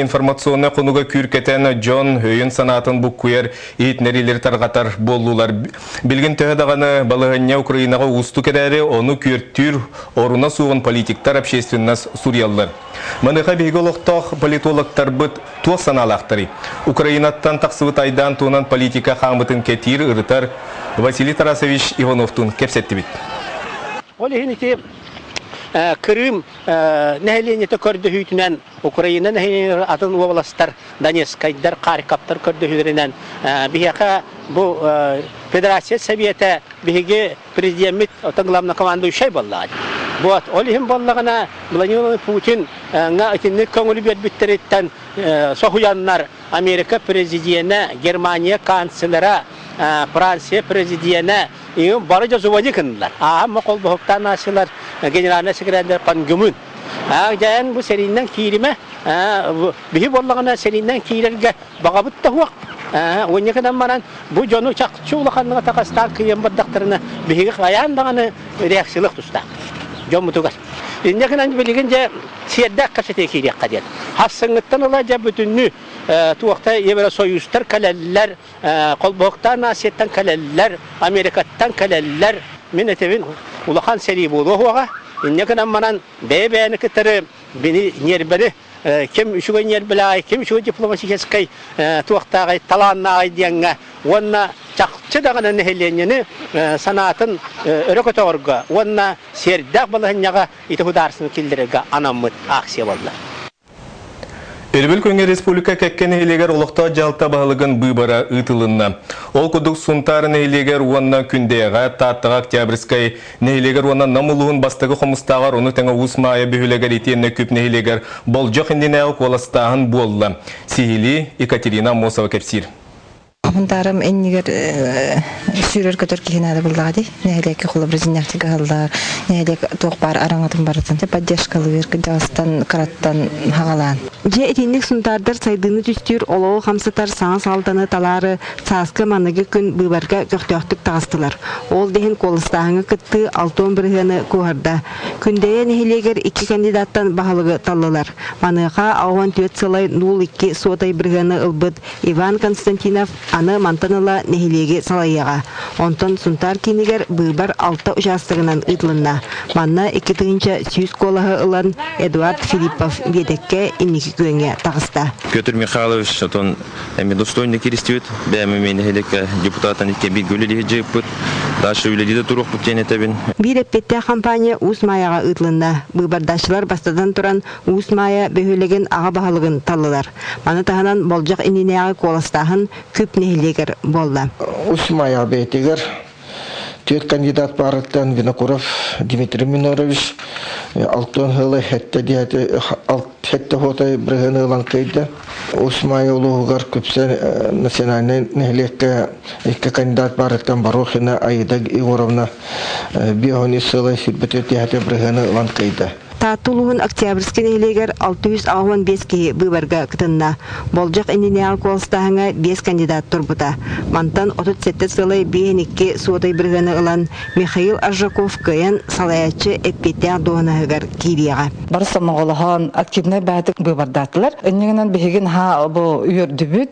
информационнай хонуга күүркэтэн дьон өйүн-санаатын буккуйар иһитиннэриилэри тарҕатар буоллулар. Билигин төһө даҕаны балаһыанньа Украинаҕа уустук эрээри, ону күөртүүр оруна суоҕун политиктар, общественность суруйаллар. Маныаха биһиги олохтоох политологтарбыт туох санаалаахтарый? Украинаттан тахсыбыт айдаан туһунан политика хаамытын кэтиир, ырытар Василий Тарасович Ивановтуун кэпсэттибит. Ол иһин ити Крым нэһилиэнньэтэ көрдөһүүтүнэн Украина нэһилиэнньэлэрэ атын уобаластар Донецкайдар, Харьковтар көрдөһүүлэринэн биһиэхэ бу Федерация Сэбиэтэ биһиги президеммит оттон главнокомандующай буоллаҕа. Вот, ол иһин буоллаҕына Владимир Путин итинник көҥүлү биэрбиттэриттэн соһуйаннар Америка президенэ, Германия канцлера, Франция президенэ бары дьэ гыннылар. Ааһан холбоһуктаан аасылар генеральный секретарь Пан Гымын. Дьээн бу сэрииннэн кииримэ, биһи буоллаҕына сэрииннэн киирэргэ баҕабыт да суох. Уонньакынан баран бу дьону чахчы улаханныга такастаан кыйан бардахтарына биһиги хайаан даҕаны реакциялыах тустаах дьоммутугар. Инньэ гынан билигин дьэ сиэрдээх кэпсэтиэ киириэххэ диэн. Хассыҥҥыттан ыла дьэ бүтүннүү туохта Евросоюзтар кэлэллэр, холбоһуктаах нацияттан кэлэллэр, Америкаттан кэлэллэр. Мин этэбин улахан сэрии буолуо суоҕа. Инньэ гынан манан бэйэ-бэйэни кытары бини ньиэрбэни ким үчүгэй ньиэрбэлээҕий, ким үчүгэй дипломатическай туохтааҕый, талааннааҕый диэҥҥэ уонна чахчы даҕаны нэһилиэнньэни санаатын өрө көтөҕөргө уонна сиэрдээх балаһынньаҕа ити судаарыстыбаны киллэрэргэ анаммыт акция буолла. Өрөбүл күҥҥэ республика кэккэ нэһилиэгэр олохтоох дьаһалта баһылыгын быыбара ыытылынна. Ол курдук Сунтаар нэһилиэгэр уонна Күндэйэҕэ, Тааттаҕа Октябрьскай нэһилиэгэр уонна Нам улууһун бастакы Хомустааҕар, ону тэҥэ Уус Маайа бөһүөлэгэр итиэннэ Күп нэһилиэгэр болдьох иннинээҕи куоластааһын буолла. Сиһилии Екатерина Аммосова кэпсиир. Хунтаарым иннигэр сүүрэр-көтөр киһи наада буоллаҕа дии. Нэһилиэккэ холобур дьиҥнээхтик аһыллар, нэһилиэк туох баар араҥатын барытын поддержкалыыр, кырдьаҕастан, кыраттан хаҕалаан. Дьэ итинник сунтаардар сайдыыны түстүүр, олоҕу хамсатар саҥа салтаны талаары сааскы маныгы күн быыбарга көхтөөхтүк таҕыстылар. Ол да иһин куоластааһыҥҥа кыттыы 60 бырыһыаны куоһарда. Күндэйэ нэһилиэгэр икки кандидаттан баһылыгы таллылар. Маныаха 64 сылай 0,2 суотай бырыһыаны ылбыт Иван Константинов аны мантан ыла нэһилиэги салайыаҕа. Онтон Сунтаар киинигэр быыбар алта учаастагынан ыытылынна. Манна 2100 куолаһы ылан Эдуард Филиппов биэтэккэ инники күөҥҥэ таҕыста. Петр Михайлович отон эми достойный киристибит. Бэйэм эмиэ нэһилиэккэ депутатан икки бииргэ үлэлиһи дьыыппыт. Дальше үлэлии да туруохпут диэн этэбин. Биир эппиэттээх компания Уус Маайаҕа ыытылынна. Быыбардааччылар бастатан туран Уус Маайа бөһүөлэгин аҕа баһылыгын таллылар. Маны таһынан болдьох иннинээҕи куоластааһын Күп нэһилиэгэр буолла. Уус Маайа бэйэтигэр түөрт кандидат баарыттан Винокуров Дмитрий Минорович алтын сылы хэттэ диэти хэттэ хотой бырыһын ылан кыйда. Уус Маайа улууһугар Күпсэ национальнай нэһилиэккэ икки кандидат баарыттан Барухина Аида Егоровна биэһүн сылы сүүрбэ түөрт бырыһыаны ылан кыйда. Таатта улууһун Октябрьскай нэһилиэгэр 685 киһи быыбарга кытынна. Болдьох иннинээҕи куоластааһыҥҥа биэс кандидат турбута. Мантан 37 сылай 52 суотай бырыһыаны ылан Михаил Аржаков кыайан салайааччы эппиэттээх дуоһунаһыгар киириэҕэ. Бары сомоҕолоһон активнай баатык быыбардаатылар. Иннигинэн биһиги наһаа бу үөрдүбүт.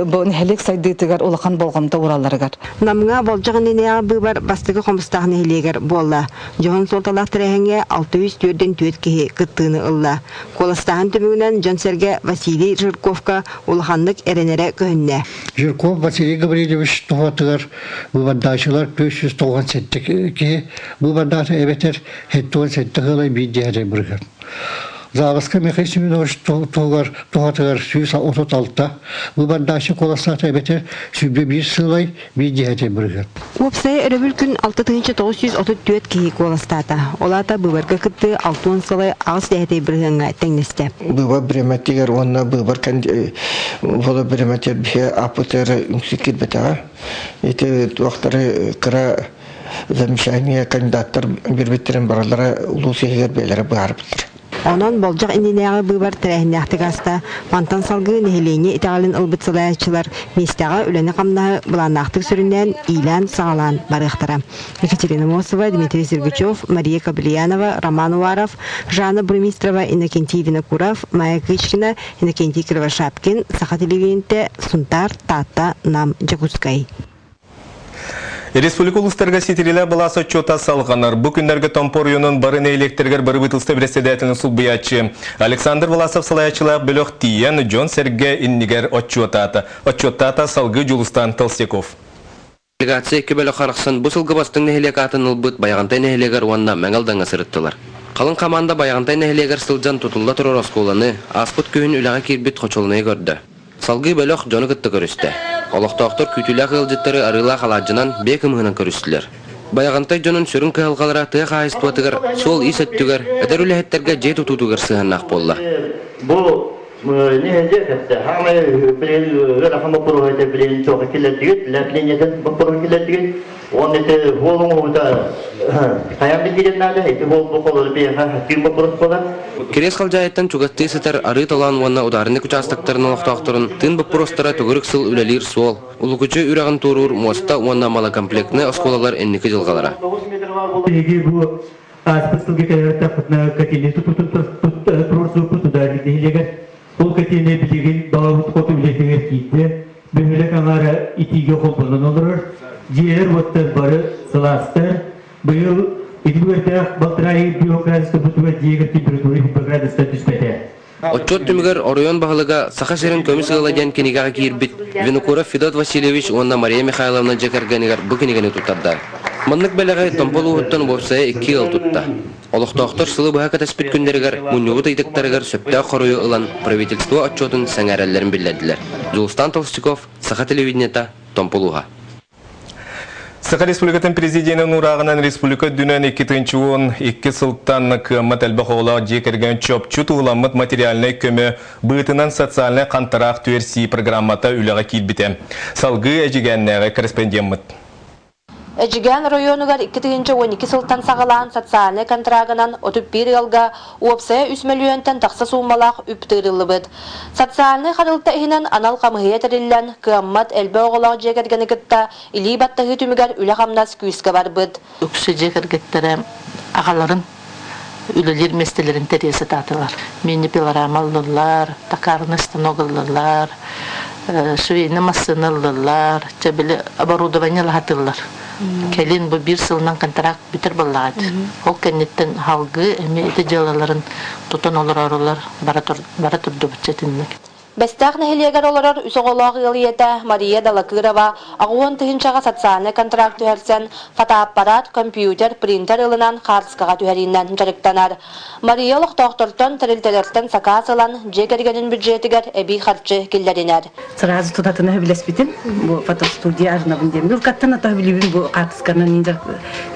Бу нэһилиэк сайдыытыгар улахан болҕомто ууралларыгар. Намҥа болдьох иннинээҕи быыбар бастакы Хомустаах нэһилиэгэр буолла. Дьоһун суолталаах тэрээһиҥҥэ 644 киһи кыттыыны ылла. Куоластааһын түмүгүнэн дьон-сэргэ Василий Жирковка улаханнык эрэнэрэ көһүннэ. Жирков Василий Гаврильевич туһатыгар быыбардааччылар 497 киһи быыбардаата эбэтэр 77 сылай биир дьиэһэ бырыһыан. Зааваска Михаил Семенович туһугар туһатыгар 136 быыбардааччы куоластаата эбэтэр 101 сылай биир дьиэһэ бырыһыан. Уопсайа өрөбүл күн 6934 киһи куоластаата. Ол аата быыбарга кыттыы 60 сылай аҕыс дэһэтэй бырыһыаҥҥа тэҥнэстэ. Быыбар бириэмэтигэр уонна быыбар боло бириэмэтигэр биһи АПТР үҥсүү киирбэтэҕэ. Ити туохтары кыра замечание кандидаттар биэрбиттэрин барылара улуус иһигэр бэйэлэрэ быһаарбыттар. Онон болдьох иннинээҕи быыбар тэрээһиннээхтик ааста. Мантан салгыы нэһилиэнньэ итэҕэлин ылбыт салайааччылар миэстэҕэ үлэни-хамнаһы былааннаахтык сүрүннээн, иилээн-саҕалаан барыахтара. Екатерина Мосова, Дмитрий Сергучев, Мария Кобельянова, Роман Уаров, Жанна Бурмистрова, Иннокентий Винокуров, Майя Кычкина, Иннокентий Кривошапкин, Саха телевидениетэ, Сунтаар, Таатта, Нам, Дьокуускай. Республика улуустарга ситирилэ былаас отчуота салҕанар. Бу күннэргэ Томпо оройуонун бары нэһилиэктэригэр бырабыыталыста председателин солбуйааччы Александр Власов салайааччылаах бөлөх тиийэн дьон-сэргэ иннигэр отчуотаата. Отчуоттаата салгыы Дьулустан Толстяков. Делегация икки бөлөх арахсан бу сылга бастыҥ нэһилиэк аатын ылбыт Байаҕантай нэһилиэгэр уонна Мэҥэ Алдаҥҥа сырыттылар. Халыҥ хамаанда Байаҕантай нэһилиэгэр сылдьан тутулла турар оскуоланы, ааспыт күһүн үлэҕэ киирбит хочуолунайы көрдө. Салгыы бөлөх дьону кытта көрүстэ. Олохтоохтор күүтүүлээх ыалдьыттары арыылаах алаадьынан, биэ кымыһынан көрүстүлэр. Байаҕантай дьонун сүрүн кыһалҕалара тыа хаһаайыстыбатыгар, суол-иис өттүгэр, эдэр үлэһиттэргэ дьиэ тутуутугар сыһыаннаах буолла. Бу нэһилиэк этэ. Хаамай билигин ыарахан боппуруоһу этэ билигин туохха киллэрдигит, лэплиниятын боппуруоһу киллэрдигит. Уонна ити хуол оҥоһуута хайаан билгирин наада, ити хуол бу холору биһиэхэ тыын боппуруос буолар. Кириэс Халдьаайыттан чугастыы сытар Арыы Толоон уонна Ударник учаастактарын олохтоохторун тыын боппуруостара төгүрүк сыл үлэлиир суол, Улукучу үрэҕин туоруур муоста уонна малокомплектнай оскуолалар инники дьылҕалара. Биһиги бу ааспыт сылга кэлэртэхпитинэ котельнай тутуутун туруорсубуппут Ударник нэһилиэгэр. Ол котельнай билигин баҕабыт хоту үлэтигэр киирдэ. Бөһүөлэк аҥаара итиигэ холбонон олорор. Дьиэлэр уоттар бары сылаастар. Быйыл ити үөрдээх балтараа биоградустарбытыгар дьиэгэр температура градустан түспэтэ. Отчуот түмүгэр оройуон баһылыга Саха сирин көмүс ыала диэн кинигэҕэ киирбит Винокуров Федот Васильевич уонна Мария Михайловна дьиэ кэргэнигэр бу кинигэни туттарда. Маннык бэлэҕи Томпо улууһуттан уопсайа икки ыал тутта. Олохтоохтор сылы быһа кэтэспит күннэригэр мунньубут ыйытыктарыгар сөптөөх хоруйу ылан правительство отчуотун сэҥээрэллэрин биллэрдилэр. Дьулустан Толстяков, Саха телевидениета, Томпо улууһа. Саха Республикатын Президенин уурааҕынан республика үрдүнэн 2012 сылтан кыаммат элбэх оҕолоох дьиэ кэргэн чопчу туһуламмыт материальнай көмө быһыытынан социальнай хантараах түһэрсии программата үлэҕэ киирбитэ. Салгыы Эдьигээннээҕи корреспондеммыт. Эдьигээн оройуонугар 2012 сылтан саҕалаан социальнай контрагынан 31 ыалга уопсайа 3 мөлүйүөнтэн тахса сууммалаах үп тыырыллыбыт. Социальнай харалта иһинэн анал хамыыһыйа тэриллэн, кыаммат элбэх оҕолоох дьиэ кэргэни кытта илии баттаһыы түмүгэр үлэ-хамнас күүскэ барбыт. Үксэ дьиэ кэргэттэрэ аҕаларын үлэлиир миэстэлэрин тэрийэ сатаатылар. Мини-пилорама ыллылар, токарный станок ыллылар, швейный массыына ыллылар, чэ били оборудование лаһатыллар. Кэлин бу биир сылынан контракт бүтэр буоллаҕа Ол кэнниттэн халгыы эмиэ ити дьыалаларын тутан олорорулар бара турдубут итинник. Бэстээх нэһилиэгэр олорор үс оҕолоох ыал ийэтэ Мария Далакырова 80 тыһыынчаҕа социальнай контракт түһэрсэн, фотоаппарат, компьютер, принтер ылынан хаартыскаҕа түһэриинэн дьарыктанар. Мария олохтоохтортон, тэрилтэлэртэн сакаас ылан, дьиэ кэргэнин бюджетигэр эбии харчы киллэринэр. Сразу тутатына сөбүлэспитим. Бу фотостудия арынабын диэн. Билкаттан ата билибин бу хаартысканан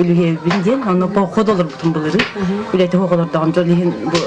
үлүһүйэбин диэн. Онно поход олорбутум былыры. Үлэти оҕолордоҕун дьол иһин бу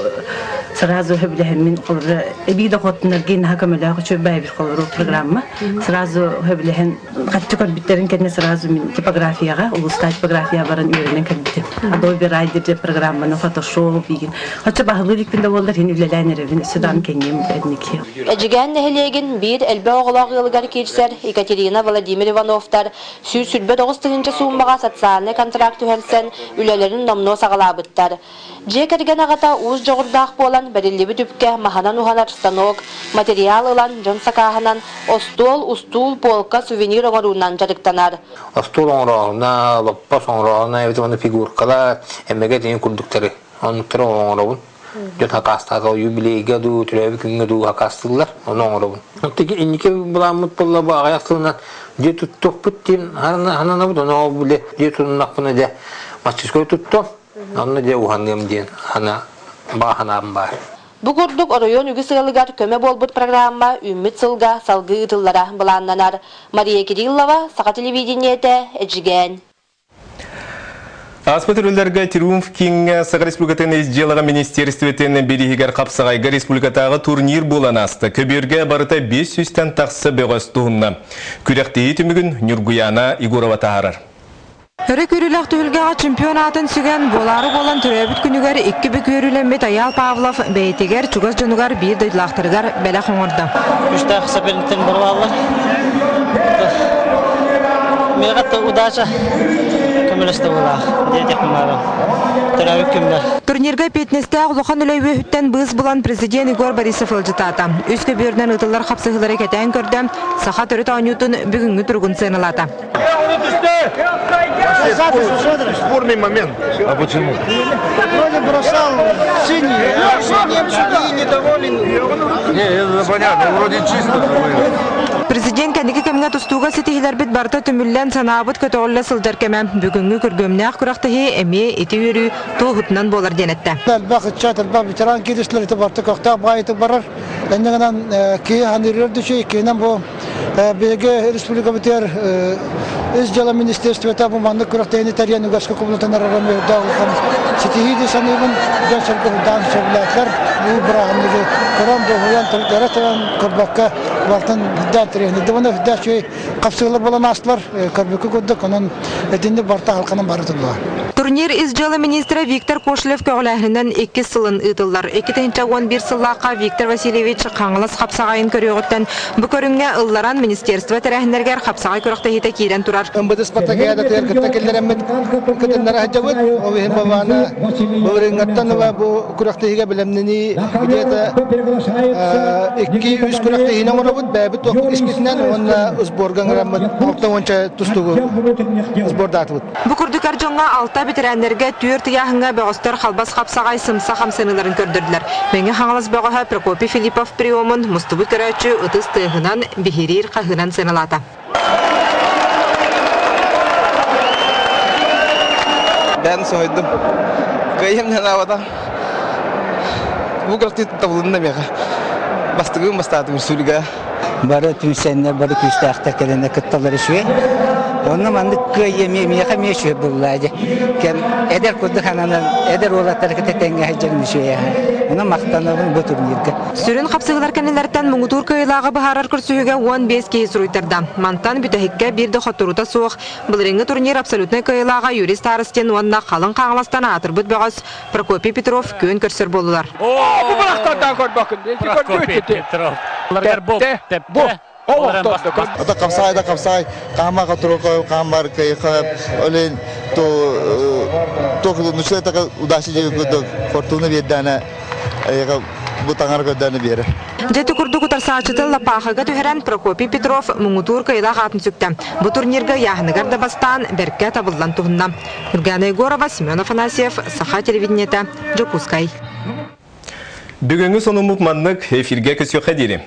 сразу сөбүлэһэммин холобура эбии дохуоттунарга наһаа көмөлөөх үчүгэй баайбит холору программа. Сразу сөбүлэһэн харчы көрбүттэрин кэннэ сразу мин типографияҕа улуустаа типография баран үөрэнэн кэлбитим. Adobe Rider диэн программаны Photoshop игин. Оччо баһылыы иликпин да буоллар иһин үлэлээн эрэбин Судан кэҥиэм эдники. Эдьигээн нэһилиэгин биир элбэх оҕолоох ыалыгар киирсэр Екатерина Владимир Ивановтар 129 тыһыынча сууммаҕа социальнай контракт түһэрсэн үлэлэрин номнуо саҕалаабыттар. Дьиэ кэргэн аҕата уус дьоҕурдаах буолан бэриллибит үпкэ маһынан уһанар станок, материал ылан дьон сакааһынан остуол, устуул, полка, сувенир оҥоруунан дьарыктанар. Остуол оҥорооһуна, лоппос оҥорооһуна эбэтэр уонна фигуркалар, эмэгэ дьиҥ курдуктары оннуктары оҥоробун. Дьон хакаастаата юбилейга дуу, төрөөбүт күҥҥэ дуу хакаастыыллар, ону оҥоробун. Оттон инники былааммыт буолла бу аҕыйах сылынан дьиэ туттуохпут диэн сананабыт, ону ол били дьиэ тутуннахпына дьэ мастерской туттуом, онно дьэ уһаныам диэн ана баҕа санаам баар. Бу курдук оройуон үгүс ыалыгар көмө буолбут программа үүммүт сылга салгыы ыытыллара былааннанар. Мария Кириллова, Саха телевидениетэ, Эдьигээн. Ааспыт өрүллэргэ Триумф Кинг Саха Республикатын ис дьыалаҕа министиэристибэтин бирииһигэр хапсаҕайга республикатааҕы турнир буолан ааста. Көбүөргэ барыта 500-тэн тахса бөҕөс туһунна. Күрэхтэһии түмүгүн Ньургуйаана Егорова таһаарар. Өрө күүрүүлээх түһүлгэҕэ чемпион аатын сүгэн, буолаары буолан төрөөбүт күнүгэр икки бүк үөрүүлэммит Айаал Павлов бэйэтигэр, чугас дьонугар, биир дойдулаахтарыгар бэлэх оҥордо. Күүстээх соперниктэн барылааллар. Миэхэ удача көмөлөстө буолаах диэтиэхпин баҕарабын. Төрөөбүт күммэр. Турнирга эппиэтинэстээх улахан үлэ үөһүттэн быыс булан президент Егор Борисов ыалдьытаата. Үс көбүөрүнэн ыытыллар хапсыһыылары кэтээн көрдө, саха төрүт оонньуутун бүгүҥҥү туругун сыаналаата. Спорный момент. А почему? Вроде бросал синий, а синий недоволен. Не, это понятно, вроде чисто. Президент кэнники кэмҥэ тустууга ситиһилэрбит барыта түмүллэн санаабыт көтөҕүллэ сылдьар кэмэ. Бүгүҥҥү күргүөмнээх күрэхтэһии эмиэ ити үөрүү туоһутунан буолар диэн эттэ. Элбэх ыччат, элбэх ветеран киирислэр ити барыта көхтөөх баайытык барар. Эннигинэн киһи ханырыыр дүчүй, иккиһинэн бу Биһиги республикабытыгар Ис дьыала министерствота бу маннык күрэхтэһиини тэрийэн үгэскэ кубулутан эрэр үрдээх улахан ситиһии дии саныыбын. Дьон-сэргэ үрдээн сөбүлээтилэр. Бу бырааһынньыгы көрөн, дуоһуйан, төрүттэрэ туран көрбөккө балтын үрдээн тэрийэн. Уонна үрдээх үчүгэй хапсыылар буолан аастылар. Көрбүккэ курдук, онон итинник барыта халканан бары турдулар. Турнир ис дьыала министрэ Виктор Кошелев көҕүлээһининэн иккис сылын ыытыллар. 2011 сыллаахха Виктор Васильевич Хаҥалас хапсаҕайын көрүөҕүттэн бу көрүҥҥэ ылларан министерство тэрээһиннэригэр хапсаҕай күрэхтэһиитэ киирэн турар. МВД спартакиадатыгар кытта киллэрэммит кытыннара сылдьабыт. Ол иһин бабаана былырыыҥҥаттан ыла бу күрэхтэһиигэ бэлэмнэнии где-то икки-үс күрэхтэһиини оҥоробут. Бэйэбит туохпут испитинэн уонна сборга ыҥыраммыт алта уонча тустуугу сбордаатыбыт. Бу курдук эр дьоҥҥо алта бэтэрээннэргэ түөрт ыйааһыҥҥа бөҕөстөр халбас хапсаҕай сымса хамсаныыларын көрдөрдүлэр. Мэҥэ Хаҥалас бөҕөһө Прокопий Филиппов приемун мустубут көрөөччү ытыс тыаһынан, биһириир хаһыынан сыаналаата. Бэйэм соһуйдум. Кыайыам санаабатах. Бу күрэхтии табылынна миэхэ. Бастыгым бастаатым республикаҕа. Бары түмсэннэр, бары күүстээхтэр кэлэннэр кытталлар үчүгэй. Онно маннык кыайыы эмиэ миэхэ эмиэ үчүгэй буолла дьэ. Кэм эдэр курдук ананан эдэр уолаттары кытта тэҥҥэ сылдьарын үчүгэй аһа. Онон махтанабын бу турнирга. Сүрүн хапсыһыылар кэннилэриттэн муҥутуур кыайыылааҕы быһаарар көрсүһүүгэ 15 киһи суруйтарда. Мантан бүтэһиккэ биир да хотторуута суох былырыыҥҥы турнир абсолютнай кыайыылааҕа Юрий Старостин уонна халыҥ Хаҥаластан аатырбыт бөҕөс Прокопий Петров күөн көрсөр буоллулар. Оо, бу бырахтардаан көрбөккүн. Прокопий Петров. Тэптэ, бу. Ата қапсай да қапсай, қама қатыру қамар кайха, олен то то нучта така удачи деп фортуна бердана бу таҥар көрдөөнү биэрэр. Дьэ ити курдук утарсааччытын лапаахыга түһэрэн Прокопий Петров муҥутуур кыайыылаах аатын сүктэ. Бу турнирга ыйааһыныгар да бастаан бэркэ табыллан туһунна. Нургана Егорова, Семен Афанасьев, Саха телевидениета, Дьокуускай. Бүгүҥҥү сонуммут маннык эфиргэ көсүөххэ диэри.